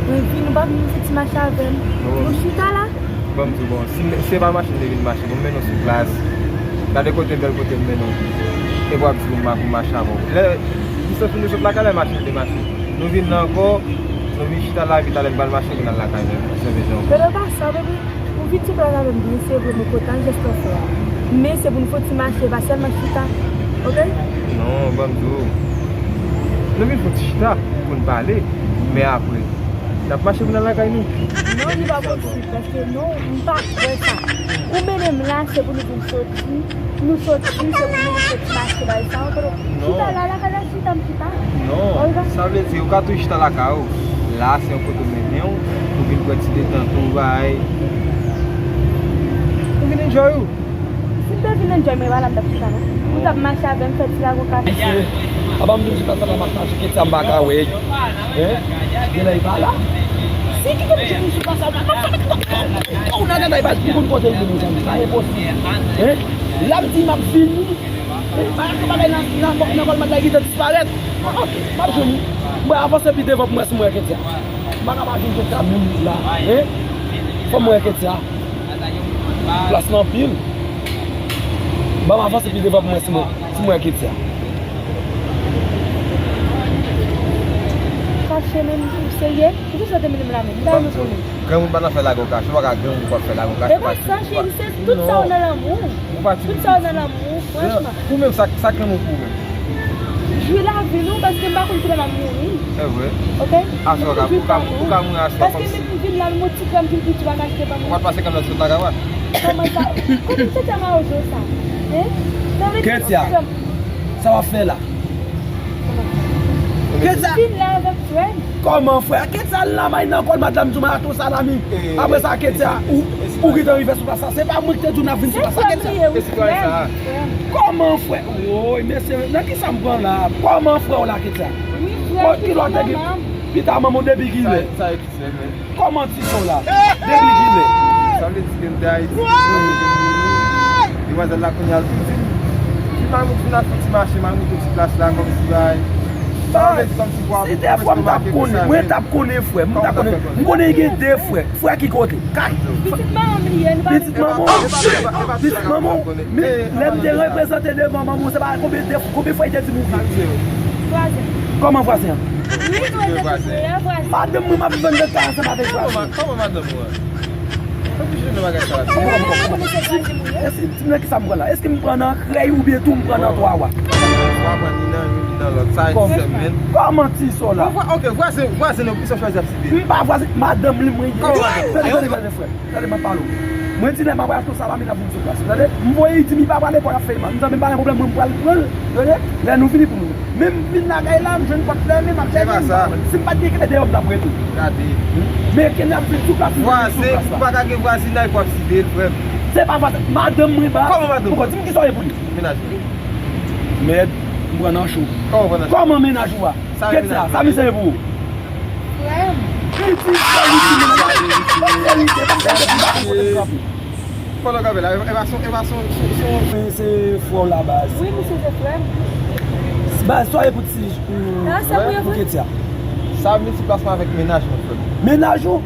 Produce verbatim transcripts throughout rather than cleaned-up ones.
Mwen vin, ou pa vin fouti mache avè m. Nou chita la. Ban m di w, bon, si m- se pa mache m te vin mache, bon, m mennen w sou plas. Gade kote bèl kote m mennen w. Epi w ap di m pou m mache avè w. Lè distans nou sot lakay la, mache m te mache. Nou vin la ankò, nou vin chita la, epi talè n pral mache, vin al lakay nou. Sèvi jan. Fede pa sa, baby. Ou vin sou plas avè m, byen, se vre, mwen kontan jès w fè a. Men se pou n fouti mache, pa sèlman chita. Oke? Non, ban m di w. Nou vin fouti chita pou n pale, men apre, n ap mache pou n al lakay nou. Non, li pa posib, paske non, m pa kwè sa. Ou mennen m la, se pou nou vin soti. Nou soti, se pou nou soti mache bay sa ankò. Chita la, lakay la, chita m chita. Non, sa vle di, ou ka toujou chita lakay ou. La, se yon kote w mennen w, ou vin pran ti detant ou, bay. Ou vin enjoy ou. Si m te vin enjoy, mwen pa la m t ap chita, non. Ou t ap mache avè m, fè ti lago kafe. Apa m vin chita sa la, m ap mache, kèt sa m pa ka wè. Hein? Genlè li pa la. Si ki te vin chita sa, m ap fè ou nan gade, li pa konn kote l vini, zanmi. Sa enposib. Hein? L ap di m ap vini. Bagay nan, nan, nan kòlmad la gentan disparèt. Ah, ok, m ap jwenn li. Mwen avanse pi devan pou m wè si m wè Ketia. M pa ka pa jwenn Ketia menm la, hein? Fò m wè Ketia. Plas lan anpil. Ban m avanse pi devan pou m wè si m, si m wè Ketia. Kache menm, ou serye? Poukisa w te mennen m la menm? M ta renmen konnen. Granmoun pa nan fè lago kache, ou pa ka granmoun pou ap fè lago kache. E pa sa, cheri, se tout sa w nan lanmou. Ou pa ti pitit. Tout sa w nan lanmou, franchman. Ou menm, sa, sa k lanmou pou ou menm? Jwi lavi nou, paske m pa konn kilè m ap mouri. Se vre. Oke? Aswè, ou ka, ou ka, ou ka mouri aswè. Paske m vin la, m yon ti krèm pil piti, pa ka achte pa mouri. Ou pa t pase krèm nan sou ta kaba? Kòman sa? Kote Ketia mawozo sa? Hein? Sa vle di Ketia, sa w ap fè la? Ketia! Vin la avèk frè m. Kòman frè? Ketia al la may nan kòlmad la, m di w m al achte yon salami. Apre sa, Ketia, ou, ou gentan rive sou plas la. Se pa mwen ki te di w n ap vin sou plas la, Ketia. Se frè m li ye, wi, frè m, frè m. Kòman frè? Woy, mesye, nan kisa m pran la? Kòman frè w la, Ketia? Wi, frè m, ki lòt nèg? Pita manman w depi kilè? Kòman ti sè w la? Depi kilè? Sa vle di ke m te Ayiti. Demwazèl la kounye a, l tou di m, di Mamout vin al fè ti mache, Mamout yon ti plas la, kòmsi bay. Sa vle di kòmsi kwa. Si de fwa m t ap konnen, mwen t ap konnen, frè m, m t ap konnen. M konnen gen de frè. Frè ki kote? Kay. Pitit manman m li ye, nou pa. Pitit manman w? Pitit manman w? Men lè m te reprezante devan manman w, se pa konbyen de, konbyen fwa li te di m ou vin? Vwazen. Kòman vwazen an? Wi, vwazen. Madanm mwen, m ap viv anndan kay ansanm avèk vwazen. Kòman madanm ou an? Mwen toujou nan bagay sa la. Èske, di m nan kisa m pran la? Èske m pran nan krèy oubyen tou m pran nan twa wa? Ou pa pran ni nan youn ni nan lòt. Sa e ti sèmèn. Kòman ti sè w la? Bon, vwa-, ok, vwazen, vwazen nan, kisa w chwazi ap sibe? M pa vwazen, madanm li mwen ye. Kòman madanm? Tande, tande, tande, frè. Tande, m ap pale w. Mwen di lè m ap achte yon salami, n ap vin sou plas. Tande? M voye li di m li pa prale, pou l ap fè mal. M di, men pa gen pwoblèm, mwen m pral pran l. Tande? Lè nou fini pou nou. Men m vin lakay la, m jwenn pòt fèmen, m ap chèche m pa wè l. Si m pa t gen kle deyò, m t ap rete. Gade. Men ke n ap vin sou plas, m vin sou plas la. Vwazen, ou pa ka gen vwazinay pou ap sibe l, frè m. Se pa vwazen, madanm mwen ba. Kòman madanm? Poukò, di m kisa w ye pou li? Mennaj mwen. Mèd, m pran nan cho. Kòman w pran nan cho? Kòman mennaj ou a? Sa e mennaj mwen. Sa misye ye pou ou? Frè m. Piti frè m, piti mennaj. Pa serye, pa serye, pa serye, pa serye. Pandan w kanpe la, e pa son, e pa son, son, son. Se, se frè w la baz. Wi, misye se frè m. Baz, sa w ye pou ti, pou, pou Ketia? Sa vle di plas mwen avèk mennaj mwen, frè m. Mennaj ou?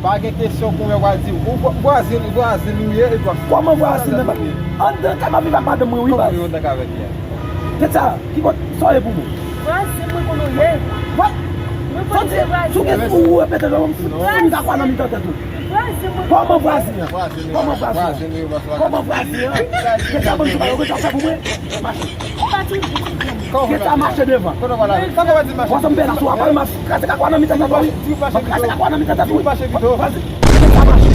Pa gen kesyon konbyen w pral di. Ou vwa-, vwazen, vwazen ou ye, epi w ap. Kòman vwazen nan pa-, anndan kay m ap viv ak madanm mwen, wi, baz. Kòman w ye anndan kay avèk li a? Ketia, ki bò, sa w ye pou mwen? Vwazen mwen konnen w ye. Mwen konnen se vwazen. Sou gen sou ou repete nan yon m ta kwa nan mitan tèt ou. Kòman vwazen an? Kòman vwazen an? Kòman vwazen an? Gen sa bann jou pa yo gen sa fè pou mwen? Mache. Gen sa mache devan. Wè sa m fè la sou apa yo, m ap kraze kakwa nan mitan tèt ou, wi. M ap kraze kakwa nan mitan tèt ou, wi. Vwazen. Gen sa mache.